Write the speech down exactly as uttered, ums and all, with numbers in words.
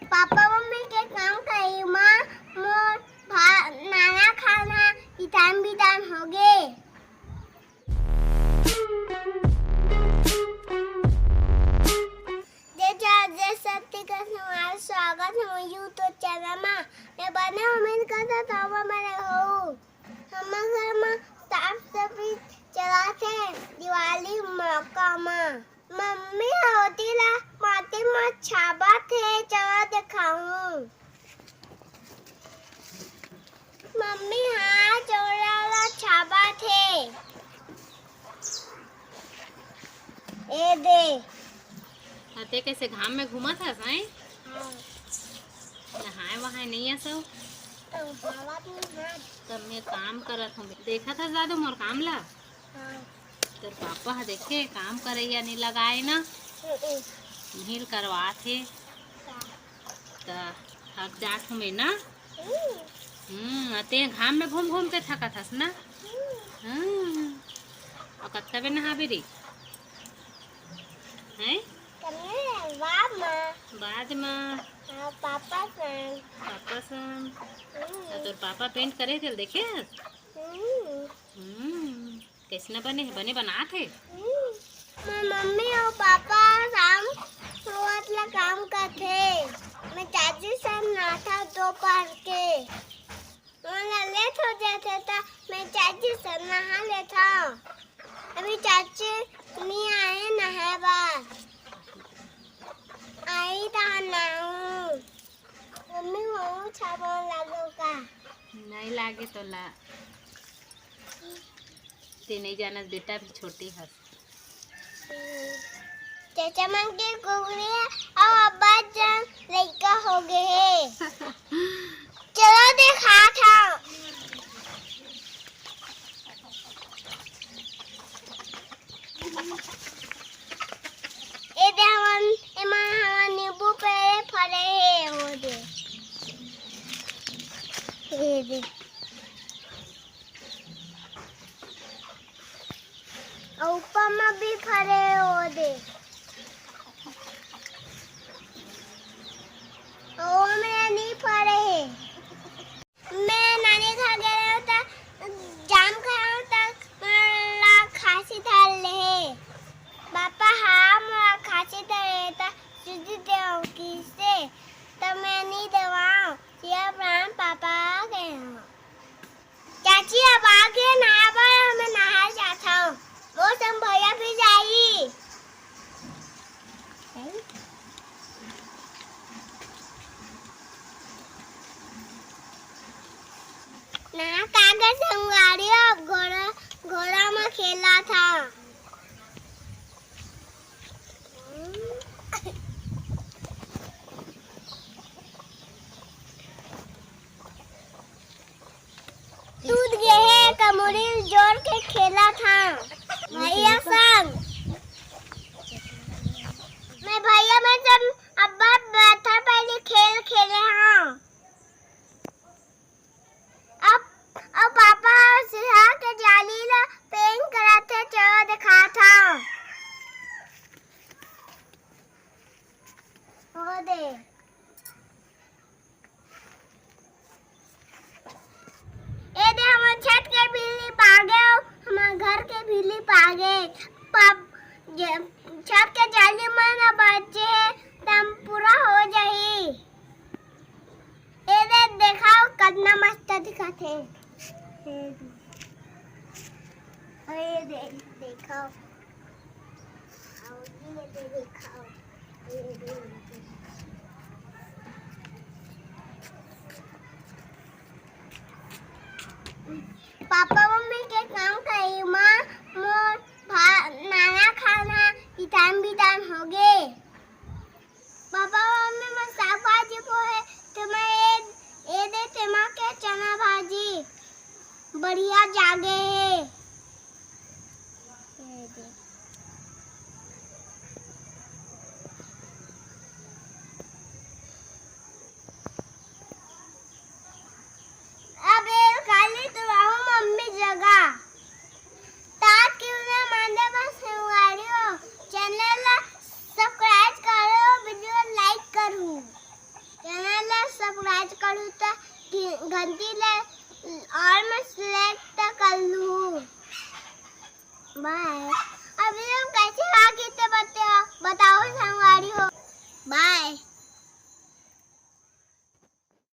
Papa mummy के काम करई मा मोर भा-, नाना खाना इतान बितान होगे। जय जय जय शक्ति के तुम्हारा स्वागत है मोर YouTube चैनल मा। मैं बने उम्मीद करता था वो बने हो। हमर घर मा साफ सफाई चलत हे दिवाली मौका मा। मम्मी ह ओती ला माटी मा छाबत हे, चलो देखाहूं। मम्मी ह चौरा ला छाबत हे। ए दे। अते कैसे घाम में घूमत हस, हैं? हाँ। नहाए वहाए नहीं आसव? तो हवा भी हाँ। तब मैं काम करत हूँ। देखत हस दादू मोर काम ला? हाँ। तोर पापा ह देखे काम करैया नहीं लगाए ना। हम्म। नील करवात हे। हाँ। त थक जात हूँ मैं ना। हम्म। हम्म, ते घाम में घूम घूम के थकत हस ना? हम्म। हम्म। अउ कतका बेर नहाबे रे? हैं? कन्ने? बाद मा। बाद मा। हाँ, पापा संग। पापा संग। हम्म। अउ तोर पापा पेंट करे थे, देखे हस? हम्म। हम्म। कइसना बने हे? बने बनात हे? हम्म। मोर मम्मी अउ पापा शाम होवत ले काम करथे। मैं चाची संग नहाथंव दोपहर के। मोला लेट हो जाथे त मैं चाची संग नहा लेथंव। अभी चाची नी आए नहाए बर। आई त नहाहूं। मम्मी, मोर छाबा लागो का? नहीं लागे तोला। ते नहीं जानस, बेटा भी छोटे हस। चाचा मन के कुकरी हे, अउ अब्बा जन लइका हो गे हे। चलो देखात हंव। ए दे हमन, एमा हमन नींबू पेड़ फरे हे, ओ दे। ए दे। अउ ऊपर म भी फरे हे, ओ दे। ओ में नहीं फरे हे। मैं नानी घर गे रहेंव त जाम खाएंव त मोला खांसी धर ले हे। पापा ह मोला खांसी धरे हे त सूजी देवंव किहिसे, त मैं नी देवंव, सिर्फ राम पापा गे हंव। चाची अब आ गे नहाए बर, मैं नहाए जाथंव। ओ संग भैया भी जाही। ना काका संगवारी अब घोड़ा, घोड़ा म खेलत हंव। टूट गे हे, कमुरी जोर के खेलत हंव भैया संग। मैं भैया, मैं जब अब्बा पत्थर पहली खेल खेले हंव। अब, अब पापा ह सिरहा के जाली ला पेंट करत हे, चलो देखात हंव। ओ दे। ए दे, हमर छत के बिजली पागे, हमर घर के बिजली पागे। पाप-, जे, छत के जाली मन ह बचे हे, त हम पूरा हो जाही। ए दे, देखाव, कतना मस्त दिखत हे। ए दे, ए दे, देखाव। पापा मम्मी के काम करई मा मोर भा-, नाना खाना इतान बितान होगे। पापा मम्मी मन साग भाजी बोए, ते मैं ए, ए दे तेमा के चना भाजी बढ़िया जागे हे। ए दे। अब ए काली तो आओ मम्मी जगा। तात के उन्हें मांदे बस संगवारी हो। चैनल ला subscribe सब्सक्राइब करू त घंटी ले और मैं सिलेक्ट कर लूँ। बाय। अब ये कैसे आ गए थे बच्चे, बताओ संग।